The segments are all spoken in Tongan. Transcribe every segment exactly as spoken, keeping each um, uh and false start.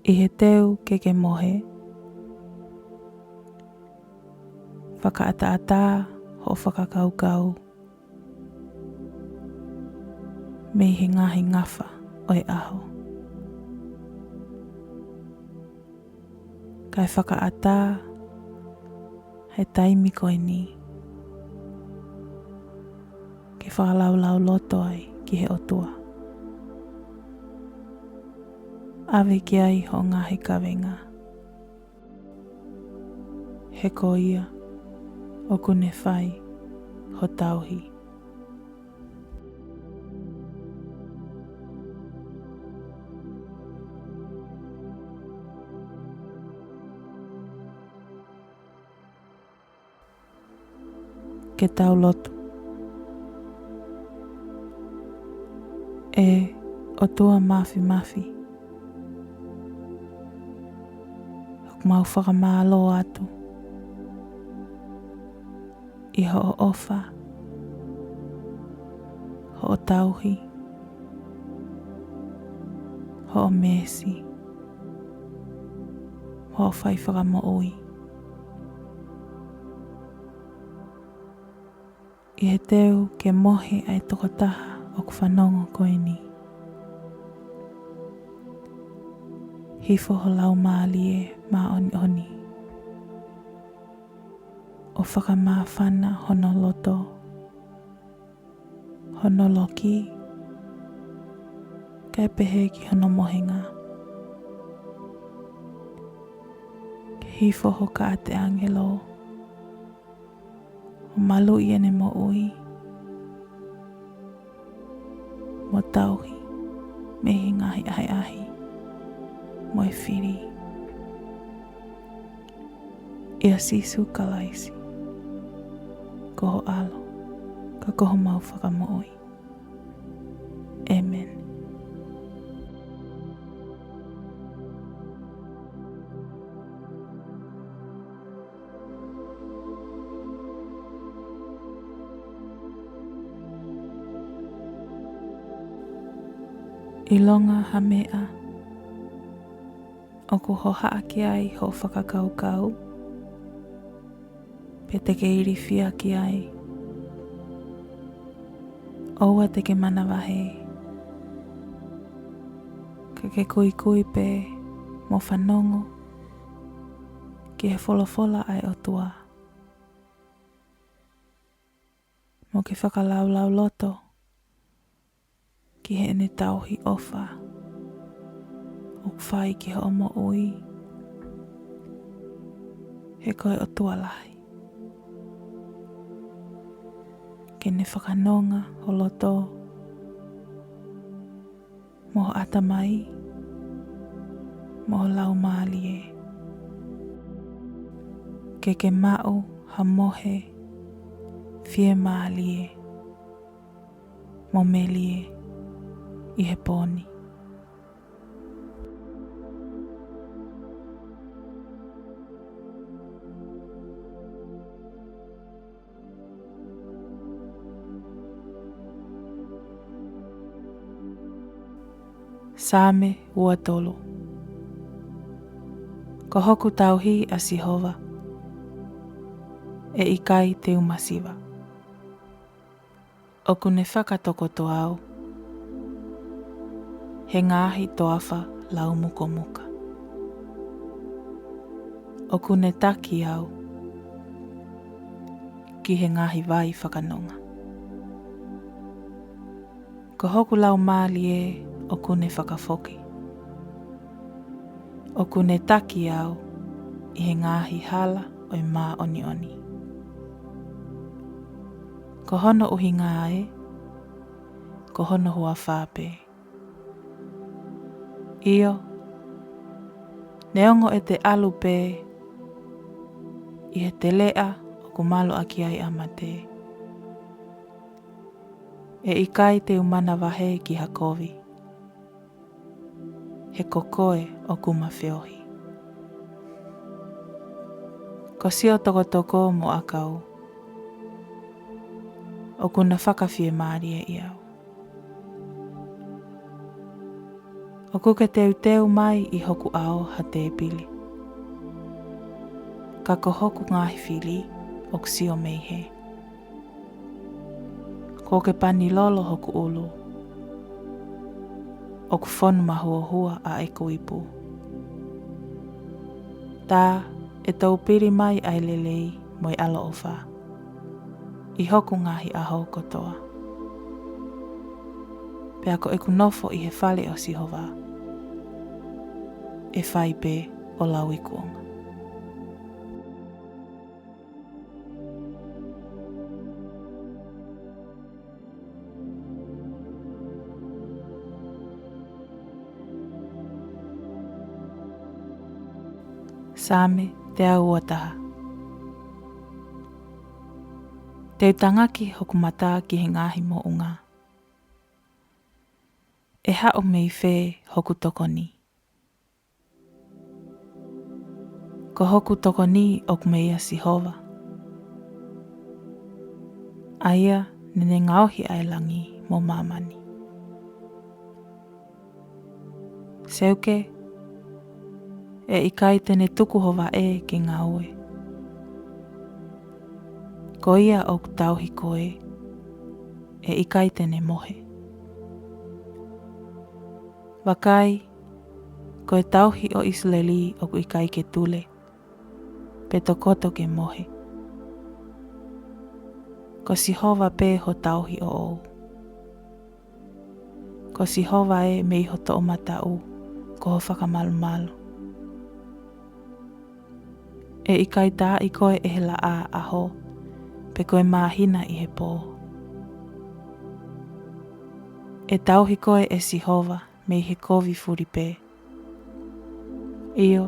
ʻI he teu ke ke mohe, fakaʻataʻatā hoʻo fakakaukau mei he ngaahi ngafa ʻo e ʻaho, kae fakaʻatā he taimi ko eni ke fakalaulauloto ai ki he ʻOtua. ʻAve ki ai hoʻo ngaahi kavenga, he ko ia ʻoku ne fai ho tauhi. Ke tau lotu. ʻE ʻOtua Māfimafi, ʻoku mau fakamālō atu ʻi hoʻo ʻofa, hoʻo tauhi, hoʻo meesi, hoʻo fai fakamoʻui. ʻI he teu ke mohe ʻa e tokotaha ʻoku fanongo ko eni, hifo ho Laumālie Māʻoniʻoni ʻo fakamāfana hono loto, hono loki, kae pehē ki hono mohenga. Ke hifo ho kaʻateʻangelo ʻo maluʻi ʻene moʻui mo tauhi mei he ngaahi ʻahiʻahi mo e fili. ʻIa Sīsū Kalaisi, ko ho ʻAlo, ka ko homau Fakamoʻui. ʻĒmeni. ʻIlonga ha meʻa ʻoku hohaʻa ki ai hoʻo fakakaukau, pe te ke ilifia ki ai, ʻoua te ke manavahē, ka ke kuikui pē mo fanongo ki he folofola ʻa e ʻOtua, mo ke fakalaulauloto ki heʻene tauhi ʻofa ʻoku fai ki hoʻo moʻui, he ko e ʻOtua lahi. Ke ne fakanonga ho loto mo ho ʻatamai mo ho laumālie, ke ke maʻu ha mohe fiemālie mo melie ʻi he pō ni. Saame ua tolu. Ko hoku tauhi ʻa Sihova, ʻe ʻikai te u masiva. ʻOku ne fakatokoto au he ngaahi toafa laumukomuka. ʻOku ne taki au ki he ngaahi vai fakanonga. Ko hoku laumālie ʻoku ne fakafoki. ʻOku ne taki au ʻi he ngaahi hala ʻo e māʻoniʻoni. Ko hono ʻuhinga ē, ko hono huafa pē. ʻIo, neongo ʻete ʻalu pē ʻi he teleʻa ʻoku malu ʻaki ai ʻa mate, ʻe ʻikai te u manavahē ki ha kovi, he ko koe ʻoku ma feohi. Ko siʻo tokotoko mo ʻakau ʻoku na fakafiemālieʻi au. ʻOku ke teuteu mai ʻi hoku ʻao ha tēpile, ka ko hoku ngaahi fili ʻoku sio mei hē. Kuo ke pani lolo hoku ʻulu, ʻoku fonu mahuohua ʻa ʻeku ipu. Tā ʻe toupili mai ʻa e lelei mo e ʻaloʻofa ʻi hoku ngaahi ʻaho kotoa. Pea ko ʻeku nofo ʻi he fale ʻo Sihova ʻe fai pē ʻo lauikuonga. Same teau ua taha. Te u tangaki hoku mata ki he ngaahi moʻunga. ʻE haʻu mei fē hoku tokoni? Ko hoku tokoni ʻoku meia Sihova, ʻa ia naʻa ne ngaohi ʻa e langi mo māmani. Seuke, ʻe ʻikai te ne tuku ho vaʻe ke ngaue. Ko ia ʻoku tauhi koe, ʻe ʻikai te ne mohe. Vakai, ko e tauhi ʻo ʻIsileli ʻoku ʻikai ke tule, pe tokoto ke mohe. Ko Sihova pē ho tauhi ʻoʻou. Ko Sihova ē mei ho toʻomataʻu ko ho fakamalumalu. ʻE ʻikai taaʻi koe ʻe he laʻā ʻaho, pe ko e māhina ʻi he pō. ʻE tauhi koe ʻe Sihova mei he kovi fulipē. ʻIo,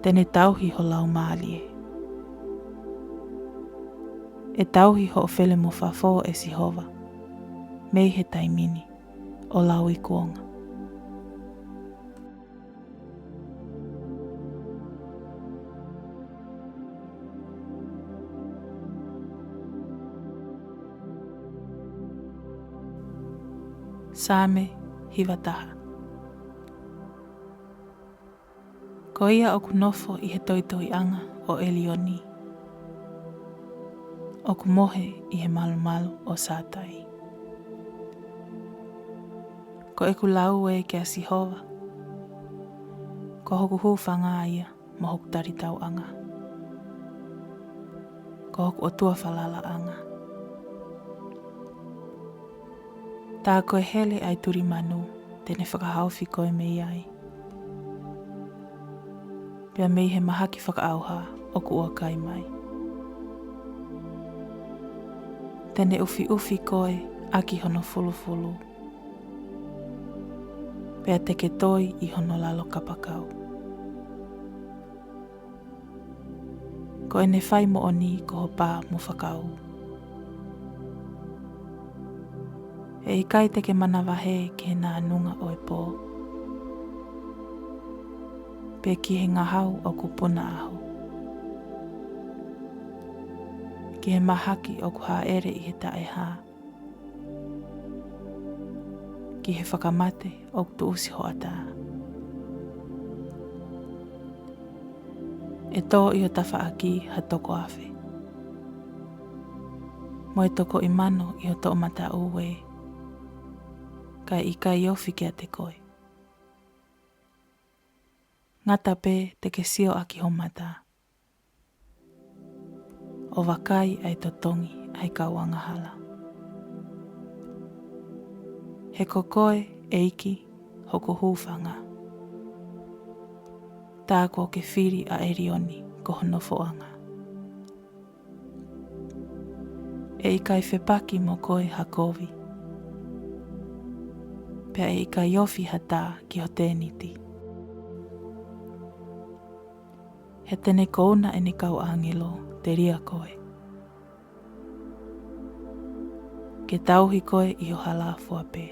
te ne tauhi ho laumālie. ʻE tauhi hoʻo felemofafo ʻe Sihova mei he taimi ni ʻo lauikuonga. Same hiva taha. Ko ia ʻoku nofo ʻi he toitoiʻanga ʻo ʻElioni, ʻoku mohe ʻi he malumalu ʻo Sātai. Ko ʻeku lau ē kia Sihova, ko hoku hūfanga ia mo hoku talitauʻanga, ko hoku ʻOtua falalaʻanga. Tā ko e hele ʻa e tuli manu te ne fakahaofi koe mei ai, pea mei he mahaki fakaʻauha ʻoku ʻuakai mai. Te ne ʻufiʻufi koe ʻaki hono fulufulu, pea te ke toi ʻi hono lalo kapakau. Ko ʻene fai moʻoni ko ho pā mo fakaū. ʻE ʻikai te ke manavahē ki he nānunga ʻo e pō, pe ki he ngahau ʻoku puna ʻaho, ki he mahaki ʻoku hāʻele ʻi he taʻehā, ki he fakamate ʻoku tuʻusi hoʻatā. ʻE tō ʻi ho tafaʻaki ha toko afe, mo e toko ʻi mano ʻi ho toʻomataʻu ē, ka ʻe ʻikai ofi kiate koe. Ngata pē te ke sio ʻaki ho mata ʻo vakai ʻa e totongi ʻa e kau angahala. He ko koe, ʻEiki, hoku hūfanga. Tā kuo ke fili ʻa ʻElioni ko ho nofoʻanga. ʻE ʻikai fepaki mo koe ha kovi, pea ʻe ʻikai ofi ha tā ki ho tēniti. He te ne kouna ʻene kau ʻāngelo telia koe, ke tauhi koe ʻi ho hala fua pē.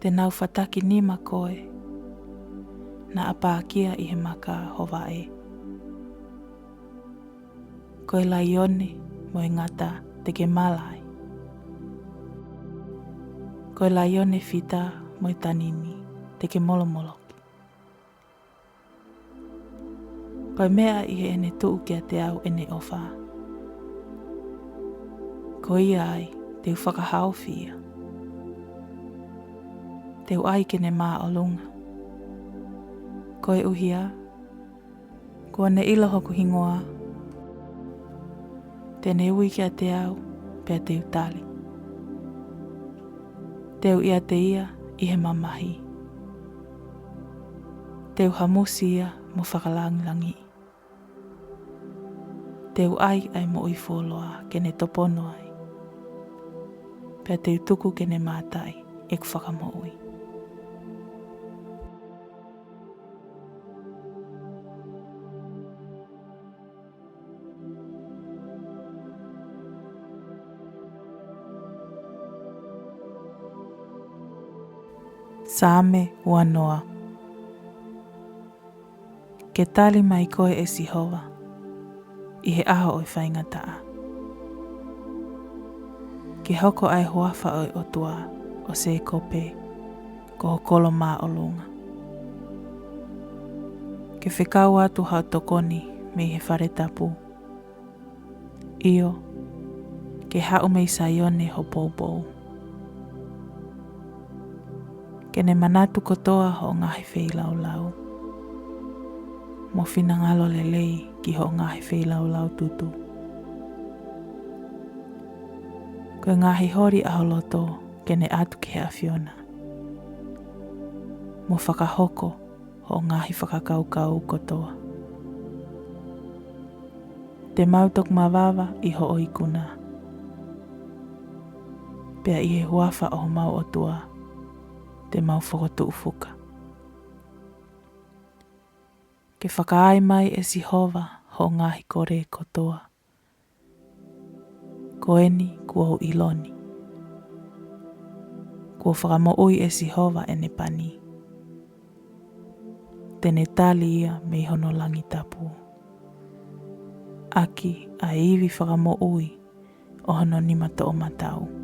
Te nau fataki nima koe, naʻa pākia ʻi he maka ho vaʻe. Ko e laione mo e ngata te ke mala ai. Ko e laione fita mo e tanini te ke molomoloki. Ko e meʻa ʻi heʻene tuʻu kiate au ʻene ʻofa, ko ia ai te u fakahaofi ia. Te u ʻai ke ne māʻolunga, koeʻuhi kuo ne ʻilo hoku hingoa. Te ne ui kiate au, pea te u tali. Te u ʻiate ia ʻi he mamahi. Te u hamusi ia mo fakalangilangiʻi. Te u ʻai ʻa e moʻui fuoloa ke ne topono ai, pea te u tuku ke ne mātaʻi ʻeku fakamoʻui. Saame ua noa. Ke tali mai koe, ʻe Sihova, ʻi he ʻaho ʻo e faingataʻa. Ke hoko ʻa e huafa ʻo e ʻOtua ʻo Sēkope ko ho kolo māʻolunga. Ke fekau atu haʻo tokoni mei he fale tapu. ʻIo, ke haʻu mei Saione ho poupou. Ke ne manatu kotoa hoʻo ngaahi feilaulau, mo finangalo lelei ki hoʻo ngaahi feilaulau tutu. Ko e ngaahi holi ʻa ho loto ke ne ʻatu ki he ʻAfiona, mo fakahoko hoʻo ngaahi fakakaukau kotoa. Te mau toki mavava ʻi hoʻo ikuna, pea ʻi he huafa ʻo homau ʻOtua te mau fokotuʻu fuka. Ke fakaai mai, ʻe Sihova, hoʻo ngaahi kole kotoa. Ko eni kuo u ʻilo ni, kuo fakamoʻui ʻe Sihova ʻene pani. Te ne tali ia mei hono langi tapu, ʻaki ʻa e ivi fakamoʻui ʻo hono nima toʻomataʻu.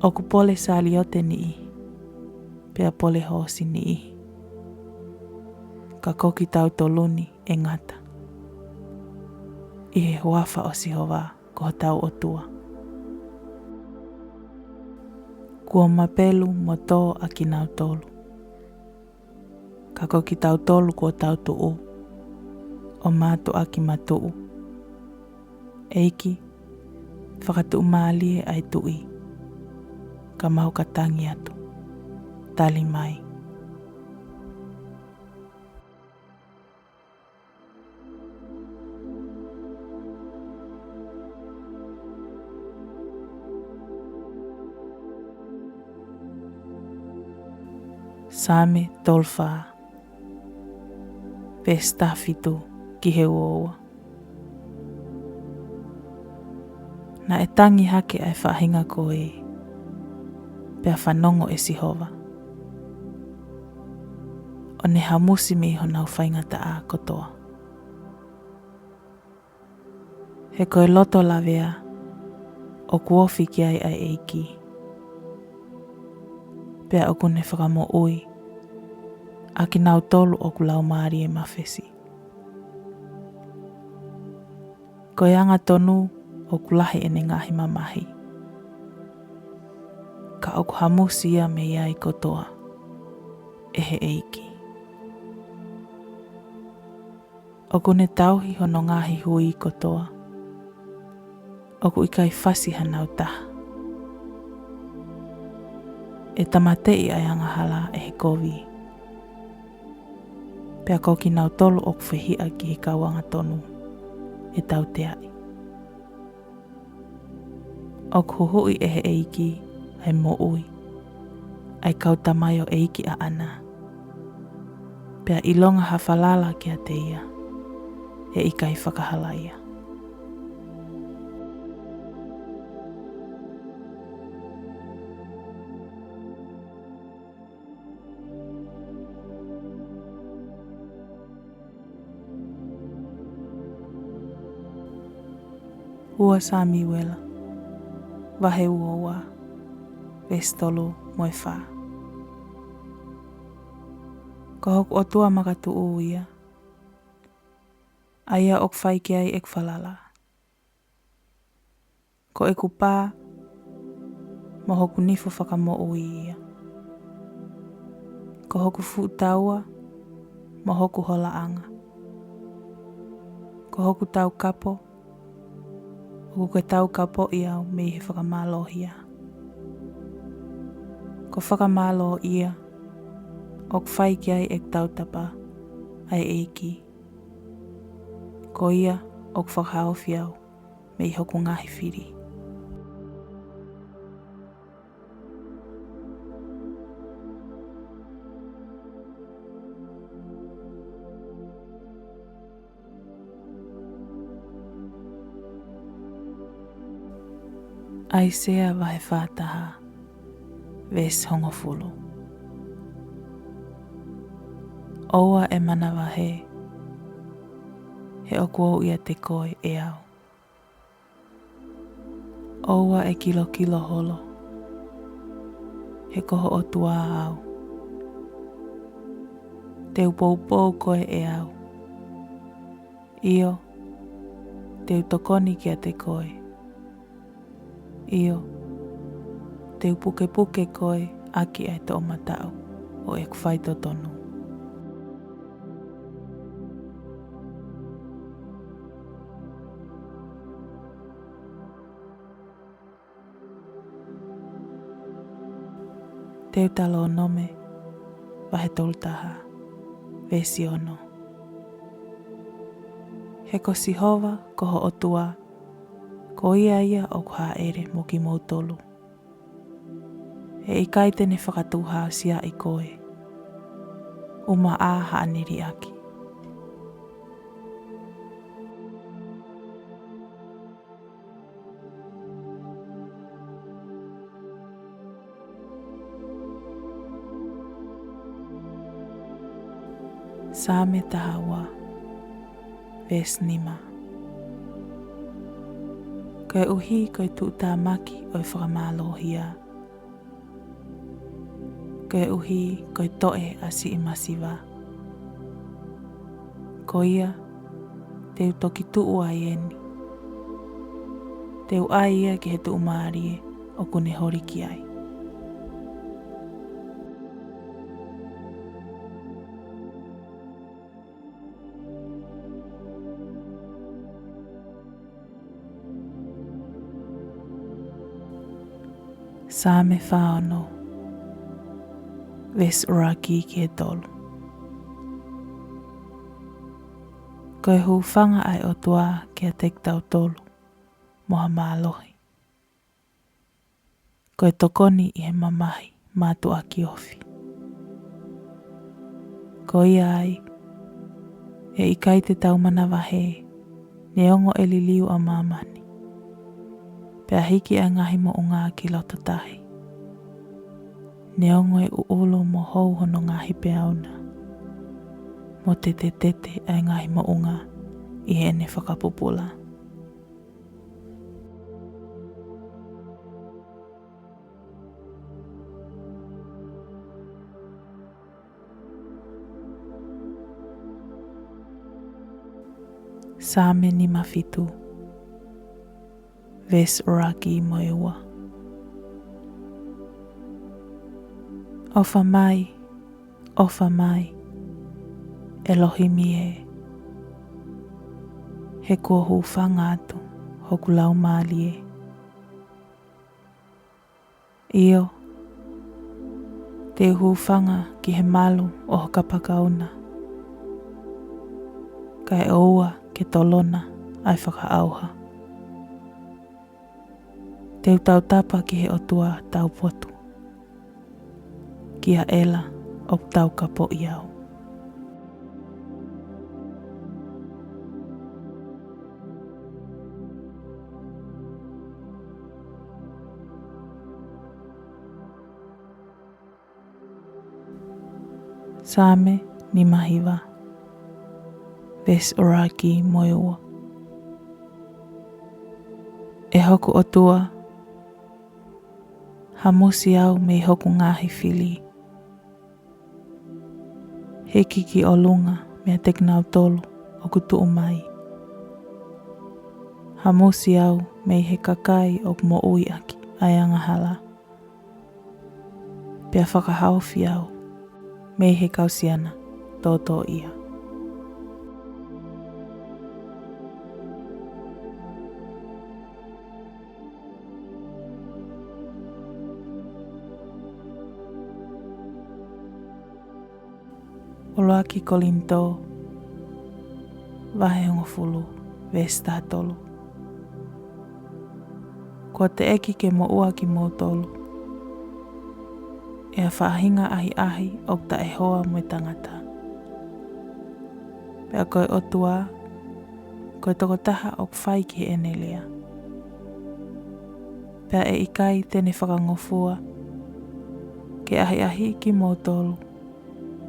ʻOku pole saliote niʻihi, pea pole hoosi niʻihi, ka ko kitautolu ni ʻe ngata ʻi he huafa ʻo Sihova ko hotau ʻOtua. Kuo mapelu mo tō ʻa kinautolu, ka ko kitautolu kuo tau tuʻu ʻo mātuʻaki matuʻu. ʻEiki, fakatuʻumālie ʻa e tuʻi, ka mau ka tangi atu. Tali mai. Saame tolu fā, veesi taha fitu ki he ua ua. Naʻe tangi hake ʻa e faʻahinga ko ē, pea fanongo ʻe Sihova, ʻo ne hamusi mei honau faingataʻa kotoa. He ko e loto lavea ʻoku ofi ki ai ʻa e ʻEiki, pea ʻoku ne fakamoʻui ʻa kinautolu ʻoku laumālie mafesi. Ko e angatonu ʻoku lahi ʻene ngaahi mamahi, ka ʻoku hamusi ia mei ai kotoa ʻe he ʻEiki. ʻOku ne tauhi hono ngaahi hui kotoa, ʻoku ʻikai fasi hanau taha. ʻE tāmateʻi ʻa e angahala ʻe he kovi, pea ko kinautolu ʻoku fehiʻa ki he kau angatonu ʻe tauteaʻi. ʻOku huhuʻi ʻe he ʻEiki ʻa e moʻui ʻa e kau tamaioʻeiki ʻaʻana, pea ʻilonga ha falala kiate ia ʻe ʻikai fakahalaia. Ua Samiuela, vahe ua ua, veesi tolu mo e fā. Ko hoku ʻOtua makatuʻu ia, ʻa ia ʻoku fai ki ai ʻeku falala. Ko ʻeku pā mo hoku nifo fakamoʻui ia. Ko hoku fuʻu taua mo hoku holaʻanga. Ko hoku taukapo, ʻoku ke taukapoʻi au mei he fakamālohia. Ko fakamālō ia ʻoku fai ki ai ʻeku tautapa, ʻa e ʻEiki. Ko ia ʻoku fakahaofi au mei hoku ngaahi fili. ʻAisea vahe fā taha, veesi hongofulu. ʻOua ʻe manavahē, he ʻoku ou ʻiate koe ʻe au. ʻOua ʻe kilokilo holo, he ko ho ʻOtua au. Te u poupou koe ʻe au. ʻIo, te u tokoni kiate koe. ʻIo, te u pukepuke koe ʻaki ʻa e toʻomataʻu ʻo ʻeku faitotonu. Teutalōnome vahe tolu taha, veesi ono. He ko Sihova ko ho ʻOtua, ko ia ia ʻoku hāʻele mo kimoutolu. ʻE ʻikai te ne fakatuʻuhāsiaʻi koe, ʻumaʻā haʻane liʻaki. Saame taha ua, veesi nima. Koeʻuhi ko e tuʻutāmaki ʻo e fakamālohia, koeʻuhi ko e toʻe ʻa siʻi masiva. Ko ia, te u toki tuʻu ai eni. Te u ʻai ia ki he tuʻumālie ʻoku ne holi ki ai. Saame fā ono, veesi ʻuluaki ki he tolu. Ko e hūfanga ʻa e ʻOtua kiate kitautolu mo ha mālohi. Ko e tokoni ʻi he mamahi mātuʻaki ofi. Ko ia ai, ʻe ʻikai te tau manavahē, neongo ʻe liliu ʻa māmani, pea hiki ʻa e ngaahi moʻunga ki loto tahi, neongo ʻe ʻuʻulu mo hou hono ngaahi peau na, mo tetetete ʻa e ngaahi moʻunga ʻi heʻene fakapupula. Saame nima fitu, veesi ʻuluaki mo e ua. ʻOfa mai, ʻofa mai, ʻElohimi ē, he kuo hūfanga atu hoku laumālie. ʻIo, te u hūfanga ki he malu ʻo ho kapakau na, kae ʻoua ke tolona ʻa e fakaʻauha. Te u tautapa ki he ʻOtua taupotu, kia ʻEla ʻoku taukapoʻi au. Saame nima hiva, veesi ʻuluaki mo e ua. ʻE hoku ʻOtua, Hamusi au mei hoku ngaahi fili. Hiki ki ʻolunga meiate kinautolu ʻoku tuʻu mai. Hamusi au mei he kakai ʻoku moʻui ʻaki ʻa e angahala. Pea fakahaofi au mei he kau siana tōtōʻia. ʻUluaki Kolinitō, vahe hongofulu, veesi taha tolu. Kuo teʻeki ke moʻua kimoutolu ʻe ha faʻahinga ʻahiʻahi ʻoku taʻehoa mo e tangata. Pea ko e ʻOtua, ko e tokotaha ʻoku fai ki heʻene lea. Pea ʻe ʻikai te ne fakangofua ke ʻahiʻahiʻi kimoutolu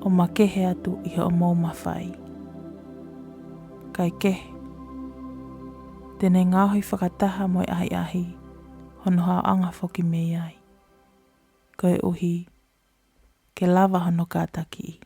ʻo makehe atu ʻi hoʻomou mafai. Kaekehe, te ne ngaohi fakataha mo e ʻahiʻahi hono haoʻanga foki mei ai, koeʻuhi ke lava hono kātakiʻi.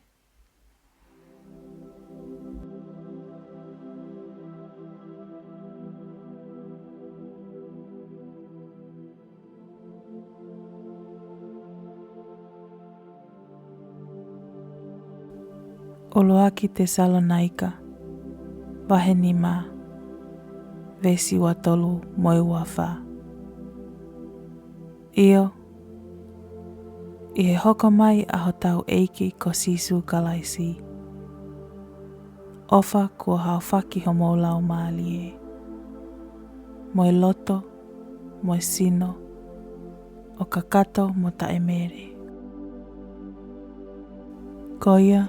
ʻUluaki Tesalonaika, vahe nima, veesi ua tolu mo e ua fā. ʻIo, ʻi he hoko mai ʻa hotau ʻEiki ko Sīsū Kalaisi, ʻofa kuo haofaki homou laumālie, mo e loto, mo e sino, ʻo kakato mo taʻemele. Ko ia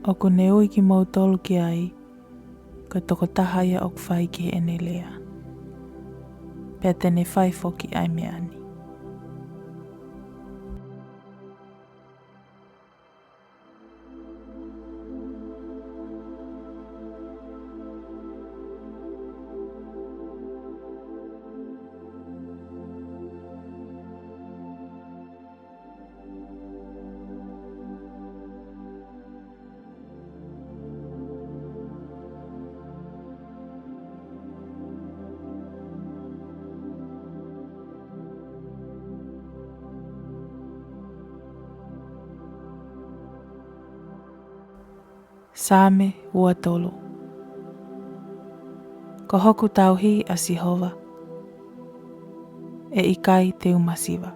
ʻoku ne ui kimoutolu ki ai, ko e tokotaha ia ʻoku fai ki heʻene lea. Pea te ne fai foki ʻa e meʻa ni. Saame ua tolu. Ko hoku tauhi ʻa Sihova, ʻe ʻikai te u masiva.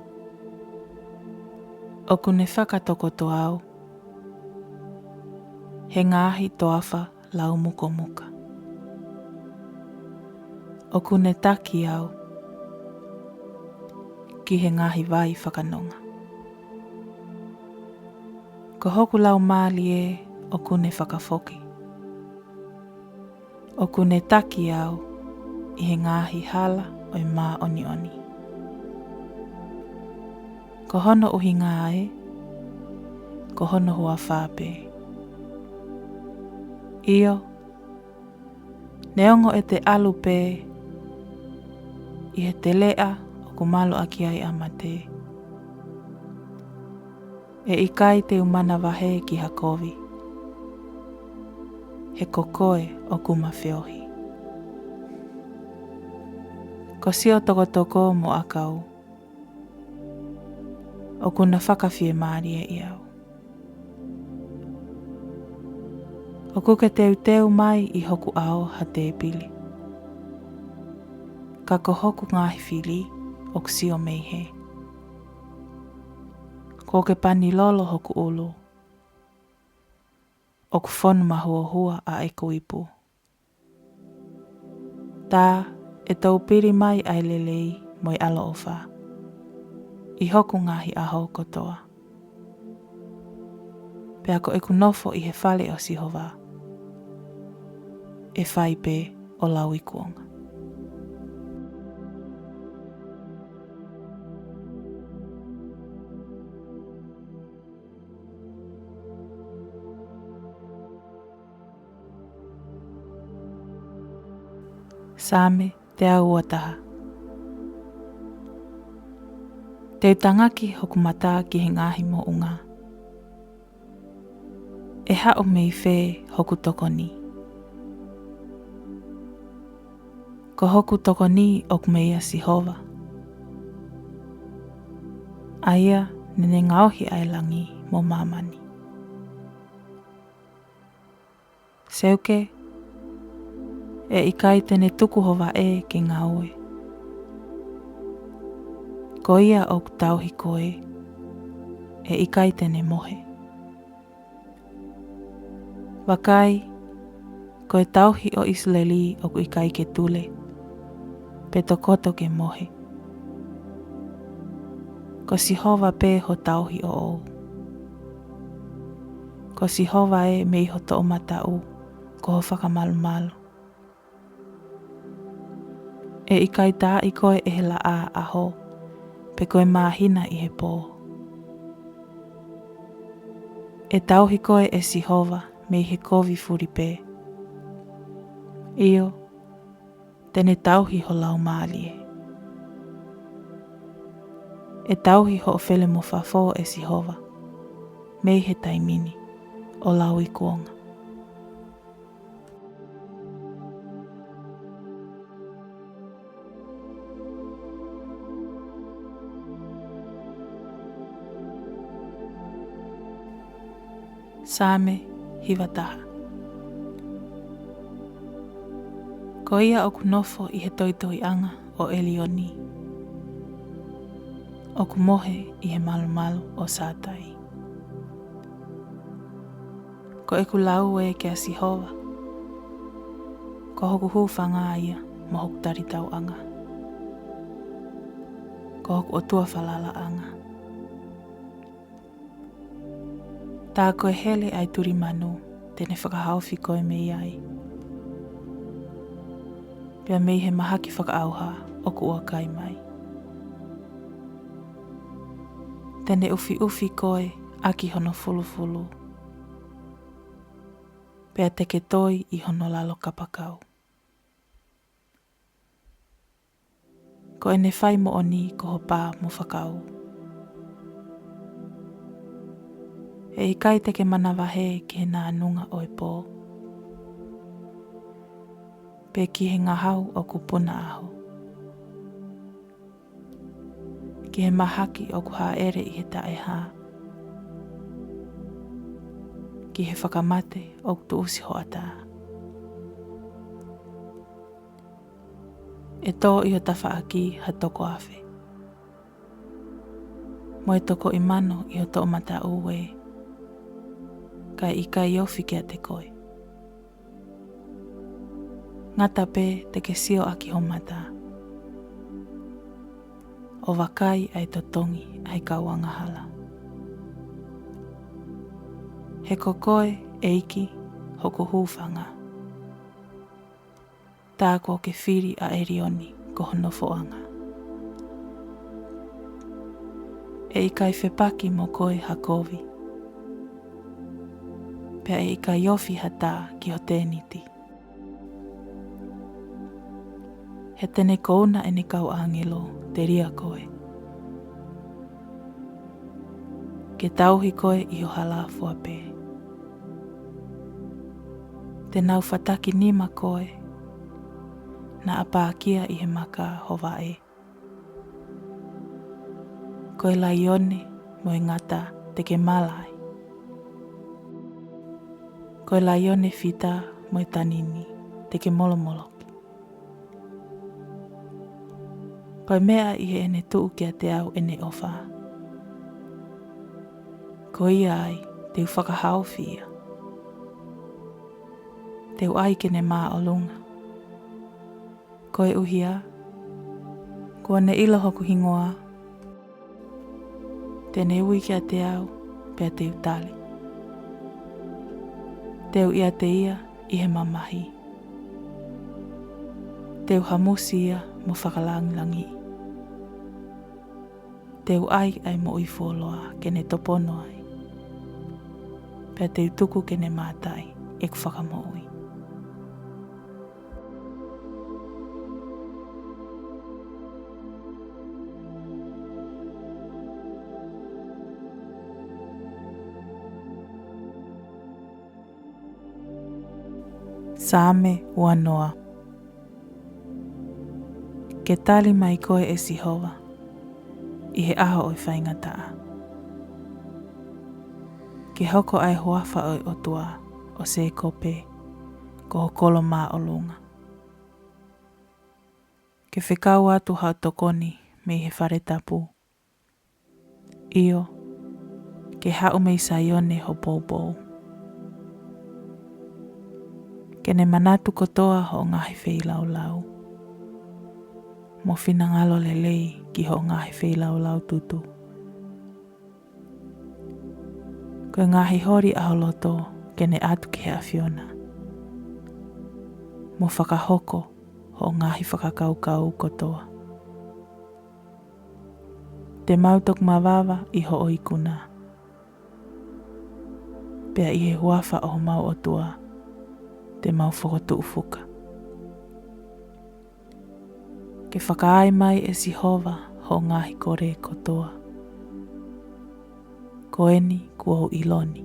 ʻOku ne fakatokoto au he ngaahi toafa laumukomuka. ʻOku ne taki au ki he ngaahi vai fakanonga. Ko hoku laumālie ʻoku ne fakafoki. ʻOku ne taki au ʻi he ngaahi hala ʻo e māʻoniʻoni. Ko hono ʻuhinga ē, ko hono huafa pē. ʻIo, neongo ʻete ʻalu pē ʻi he teleʻa ʻoku malu ʻaki ai ʻa mate, ʻe ʻikai te u manavahē ki ha kovi, he ko koe ʻoku ma feohi. Ko siʻo tokotoko mo ʻakau ʻoku na fakafiemālieʻi au. ʻOku ke teuteu mai ʻi hoku ʻao ha tēpile, ka ko hoku ngaahi fili ʻoku sio mei hē. Kuo ke pani lolo hoku ʻulu, ʻoku fonu mahuohua ʻa ʻeku ipu. Tā ʻe toupili mai ʻa e lelei mo e ʻaloʻofa ʻi hoku ngaahi ʻaho kotoa. Pea ko ʻeku nofo ʻi he fale ʻo Sihova, ʻe fai pē ʻo lauikuonga. Saame teau ua taha. Te u tangaki hoku mata ki he ngaahi moʻunga. ʻE haʻu mei fē hoku tokoni? Ko hoku tokoni ʻoku meia Sihova, ʻa ia naʻa ne ngaohi ʻa e langi mo māmani. Seuke, ʻe ʻikai te ne tuku ho vaʻe ke ngaue. Ko ia ʻoku tauhi koe, ʻe ʻikai te ne mohe. Vakai, ko e tauhi ʻo ʻIsileli ʻoku ʻikai ke tule, pe tokoto ke mohe. Ko Sihova pē ho tauhi ʻoʻou. Ko Sihova ē mei ho toʻomataʻu ko ho fakamalumalu. ʻE ʻikai taaʻi koe ʻe he laʻā ʻaho, pe ko e māhina ʻi he pō. ʻE tauhi koe ʻe Sihova mei he kovi fulipē. ʻIo, te ne tauhi ho laumālie. ʻE tauhi hoʻo felemofafo ʻe Sihova mei he taimi ni ʻo lauikuonga. Saame hiva taha. Ko ia ʻoku nofo ʻi he toitoiʻanga ʻo ʻElioni, ʻoku mohe ʻi he malumalu ʻo Sātai. Ko ʻeku lau ē kia Sihova, ko hoku hūfanga ia mo hoku talitauʻanga, ko hoku ʻOtua falalaʻanga. Tā ko e hele ʻa e tuli manu te ne fakahaofi koe mei ai, pea mei he mahaki fakaʻauha ʻoku ʻuakai mai. Te ne ʻufiʻufi koe ʻaki hono fulufulu, pea te ke toi ʻi hono lalo kapakau. Ko ʻene fai moʻoni ko ho pā mo fakau. ʻE ʻikai te ke manavahē ki he nānunga ʻo e pō, pe ki he ngahau ʻoku puna ʻaho, ki he mahaki ʻoku hāʻele ʻi he taʻehā, ki he fakamate ʻoku tuʻusi hoʻatā. ʻE tō ʻi ho tafaʻaki ha toko afe, mo e toko ʻi mano ʻi ho toʻomataʻu ē, kae ʻikai ofi kiate koe. Ngata pē te ke sio ʻaki ho mata, ʻo vakai ʻa e totongi ʻa e kau angahala. He ko koe, ʻEiki, hoku hūfanga. Tā kuo ke fili ʻa ʻElioni ko ho nofoʻanga. ʻE ʻikai fepaki mo koe ha kovi, pea ʻe ʻikai ofi ha tā ki ho tēniti. He te ne kouna ʻene kau ʻāngelo telia koe, ke tauhi koe ʻi ho hala fua pē. Te nau fataki nima koe, naʻa pākia ʻi he maka ho vaʻe. Ko e laione mo e ngata te ke mala ai. Ko e laione fita mo e tanini te ke molomoloki. Ko e meʻa ʻi heʻene tuʻu kiate au ʻene ʻofa, ko ia ai te u fakahaofi ia. Te u ʻai ke ne māʻolunga. Koeʻuhi kuo ne ʻilo hoku hingoa, te ne ui kiate au, pea te u tali. Te u ʻiate ia ʻi he mamahi. Te u hamusi ia mo fakalangilangiʻi. Te u ʻai ʻa e moʻui fuoloa ke ne topono ai, pea te u tuku ke ne mātaʻi ʻeku fakamoʻui. Saame uanoa. Ke tali mai koe, ʻe Sihova, ʻi he ʻaho ʻo e faingataʻa. Ke hoko ʻa e huafa ʻo e ʻOtua ʻo Sēkope ko ho kolo māʻolunga. Ke fekau atu haʻo tokoni mei he fale tapu, ʻio, ke haʻu mei Saione ho poupou. Ke ne manatu kotoa hoʻo ngaahi feilaulau, mo finangalo lelei ki hoʻo ngaahi feilaulau tutu. Ko e ngaahi holi ʻa ho loto ke ne ʻatu ki he ʻAfiona, mo fakahoko hoʻo ngaahi fakakaukau kotoa. Te mau toki mavava ʻi hoʻo ikuna, pea ʻi he huafa ʻo homau ʻOtua te mau fokotuʻu fuka. Ke fakaai mai, ʻe Sihova, hoʻo ngaahi kole kotoa. Ko eni kuo u ʻilo ni.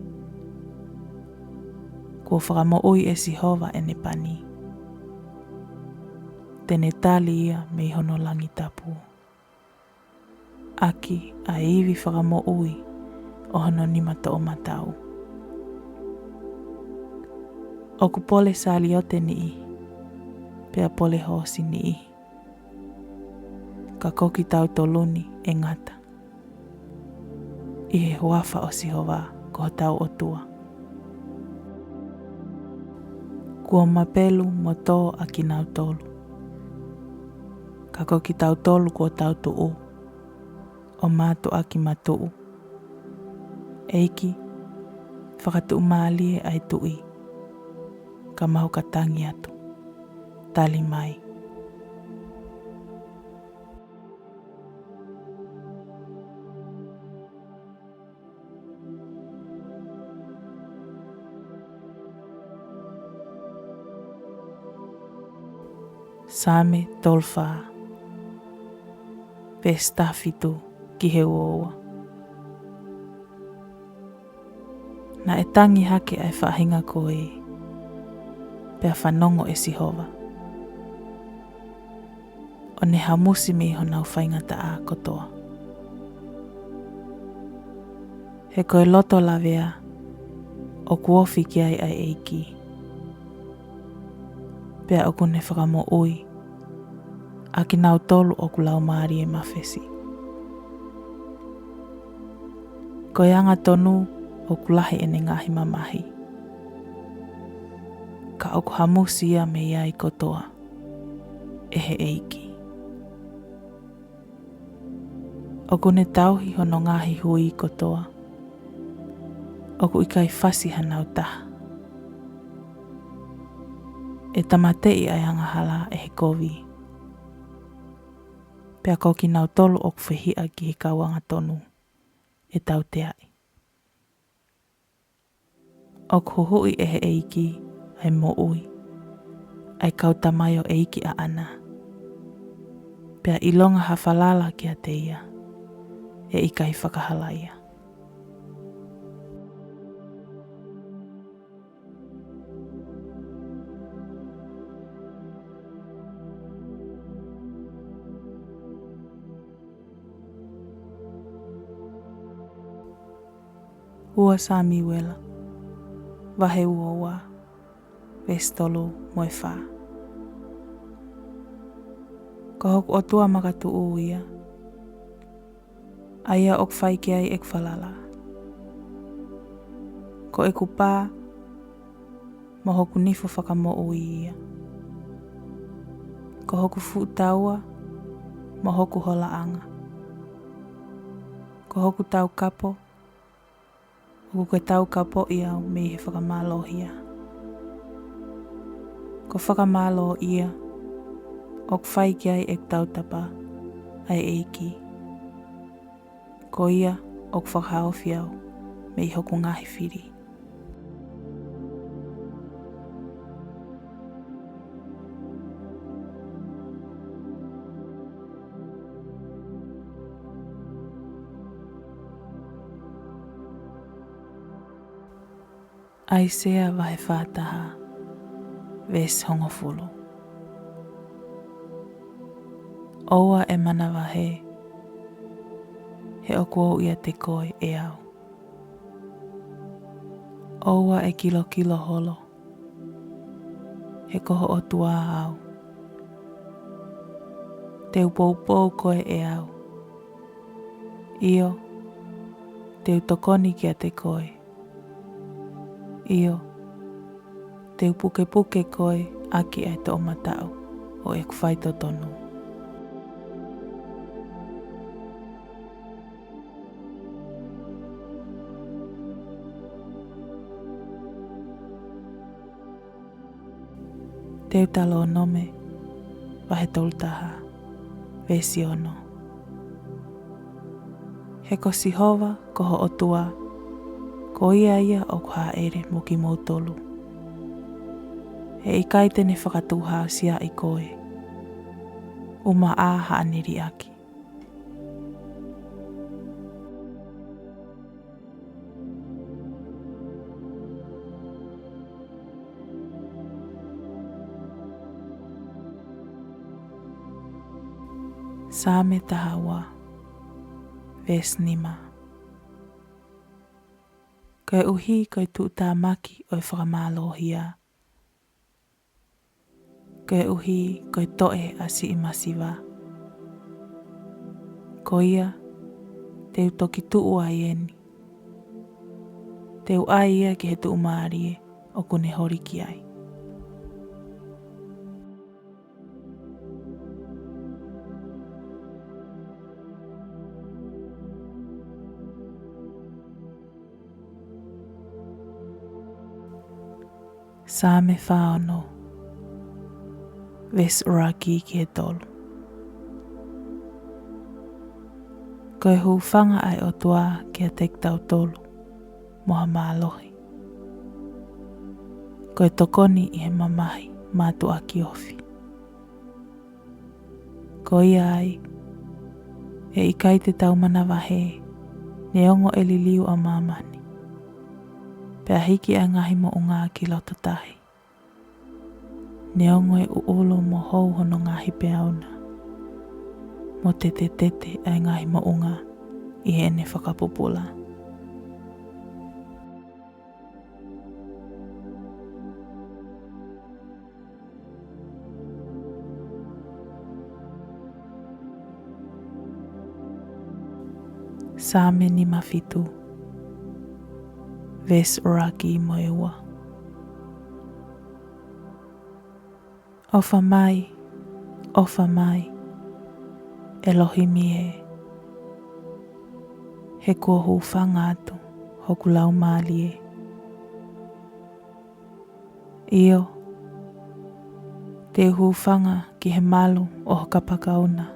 Kuo fakamoʻui ʻe Sihova ʻene pani. Te ne tali ia mei hono langi tapu, ʻaki ʻa e ivi fakamoʻui ʻo hono nima toʻomataʻu. ʻOku pole saliote niʻihi, pea pole hoosi niʻihi, ka ko kitautolu ni ʻe ngata ʻi he huafa ʻo Sihova ko hotau ʻOtua. Kuo mapelu mo tō ʻa kinautolu, ka ko kitautolu kuo tau tuʻu ʻo mātuʻaki matuʻu. ʻEiki, fakatuʻumālie ʻa e tuʻi, ka mau ka tangi atu. Tali mai. Saame tolu fā, veesi taha fitu ki he ua ua. Naʻe tangi hake ʻa e faʻahinga ko ē, pea fanongo ʻe Sihova, ʻo ne hamusi mei honau faingataʻa kotoa. He ko e loto lavea ʻoku ofi ki ai ʻa e ʻEiki, pea ʻoku ne fakamoʻui ʻa kinautolu ʻoku laumālie mafesi. Ko e angatonu ʻoku lahi ʻene ngaahi mamahi, ka ʻoku hamusi ia mei ai kotoa ʻe he ʻEiki. ʻOku ne tauhi hono ngaahi hui kotoa, ʻoku ʻikai fasi hanau taha. ʻE tāmateʻi ʻa e angahala ʻe he kovi, pea ko kinautolu ʻoku fehiʻa ki he kau angatonu ʻe tauteaʻi. ʻOku huhuʻi ʻe he ʻEiki ʻa e moʻui ʻa e kau tamaioʻeiki ʻaʻana, pea ʻilonga ha falala kiate ia ʻe ʻikai fakahalaia. Ua Samiuela, vahe ua ua, veesi tolu mo e fā. Ko hoku ʻOtua makatuʻu ia, ʻa ia ʻoku fai ki ai ʻeku falala. Ko ʻeku pā mo hoku nifo fakamoʻui ia. Ko hoku fuʻu taua mo hoku holaʻanga. Ko hoku taukapo, ʻoku ke taukapoʻi au mei he fakamālohia. Ko fakamālō ia ʻoku fai ki ai ʻeku tautapa ʻa e ʻEiki. Ko ia ʻoku fakahaofi au mei hoku ngaahi fili. ʻAisea vahe fā taha, veesi hongofulu. ʻOua ʻe manavahē, he ʻoku ou ʻiate koe ʻe au. ʻOua ʻe kilokilo holo, he ko ho ʻOtua au. Te u poupou koe ʻe au. ʻIo, te u tokoni kiate koe. ʻIo, te u pukepuke koe ʻaki ʻa e toʻomataʻu ʻo ʻeku faitotonu. Teutalōnome vahe tolu taha, veesi ono. He ko Sihova ko ho ʻOtua, ko ia ia ʻoku hāʻele mo kimoutolu. ʻE ʻikai te ne fakatuʻuhāusiaʻi koe, ʻumaʻā haʻane liʻaki. Saame taha ua, veesi nima. Koeʻuhi ko e tuʻutāmaki ʻo e fakamālohia, koeʻuhi ko e toʻe ʻa siʻi masiva. Ko ia, te u toki tuʻu ai eni. Te u ʻai ia ki he tuʻumālie ʻoku ne holi ki ai. Saame fā ono, veesi ʻuluaki ki he tolu. Ko e hūfanga ʻa e ʻOtua kiate kitautolu mo ha mālohi. Ko e tokoni ʻi he mamahi mātuʻaki ofi. Ko ia ai, ʻe ʻikai te tau manavahē, neongo ʻe liliu ʻa māmani, pea hiki ʻa e ngaahi moʻunga ki loto tahi, neongo ʻe ʻuʻulu mo hou hono ngaahi peau na, mo tetetete ʻa e ngaahi moʻunga ʻi heʻene fakapupula. Saame nima fitu, veesi ʻuluaki mo e ua. ʻOfa mai, ʻofa mai, ʻElohimi ē, he kuo hūfanga atu hoku laumālie. ʻIo, te u hūfanga ki he malu ʻo ho kapakau na,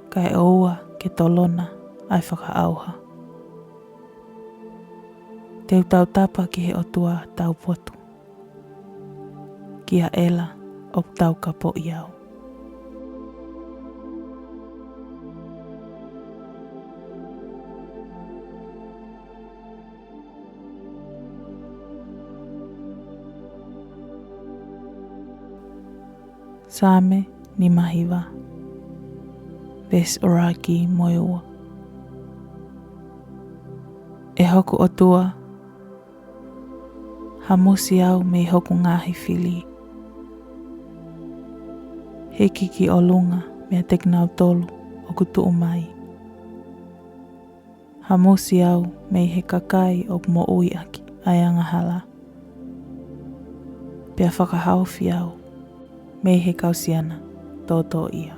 kae ʻoua ke tolona ʻa e fakaʻauha. Te u tautapa ki he ʻOtua taupotu, kia ʻEla ʻoku taukapoʻi au. Saame nima hiva, veesi ʻuluaki mo e ua. ʻE hoku ʻOtua, hamusi au mei hoku ngaahi fili, hiki ki ʻolunga meiate kinautolu ʻoku tuʻu mai. Hamusi au mei he kakai ʻoku moʻui ʻaki ʻa e angahala, pea fakahaofi au mei he kau siana tōtōʻia.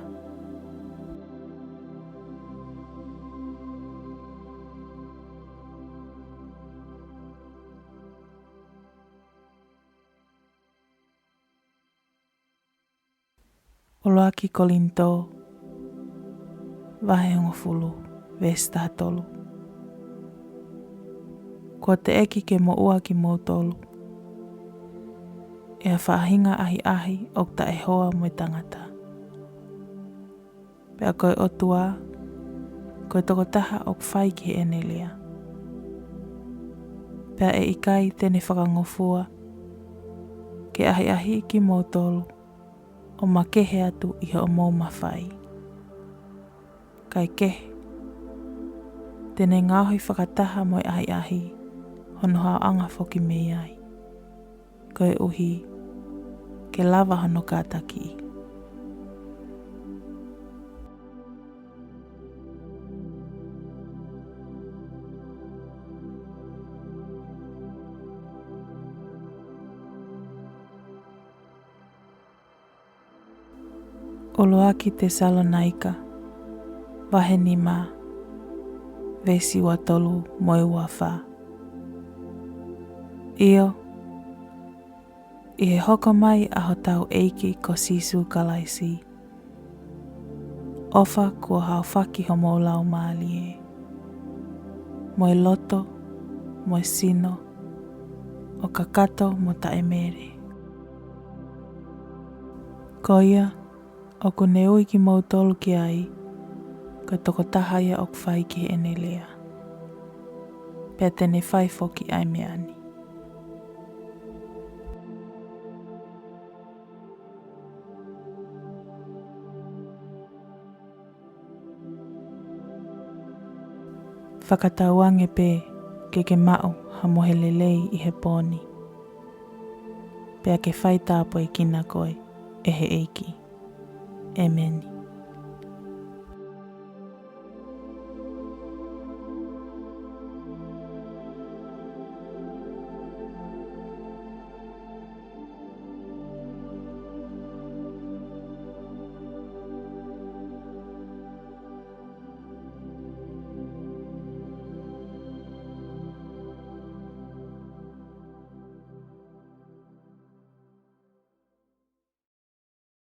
ʻUluaki Kolinitō, vahe hongofulu, veesi taha tolu. Kuo teʻeki ke moʻua kimoutolu ʻe ha faʻahinga ʻahiʻahi ʻoku taʻehoa mo e tangata. Pea ko e ʻOtua, ko e tokotaha ʻoku fai ki heʻene lea. Pea ʻe ʻikai te ne fakangofua ke ʻahiʻahiʻi kimoutolu ʻo makehe atu ʻi hoʻomou mafai. Kae kehe, te ne ngaohi fakataha mo e ʻahiʻahi hono haoʻanga foki mei ai, koeʻuhi ke lava hono kātakiʻi. ʻUluaki Tesalonaika, vahe nima, veesi ua tolu mo e ua fā. ʻIo, ʻi he hoko mai ʻa hotau ʻEiki ko Sīsū Kalaisi, ʻofa kuo haofaki homou laumālie, mo e loto, mo e sino, ʻo kakato mo taʻemele. Ko ia ʻoku ne ui kimoutolu ki ai, ko e tokotaha ia ʻoku fai ki heʻene lea, pea te ne fai foki ʻa e meʻa ni. Fakatauange pē ke ke maʻu ha mohe lelei ʻi he pō ni, pea ke fai tāpuekina koe ʻe he ʻEiki. ʻĒmeni.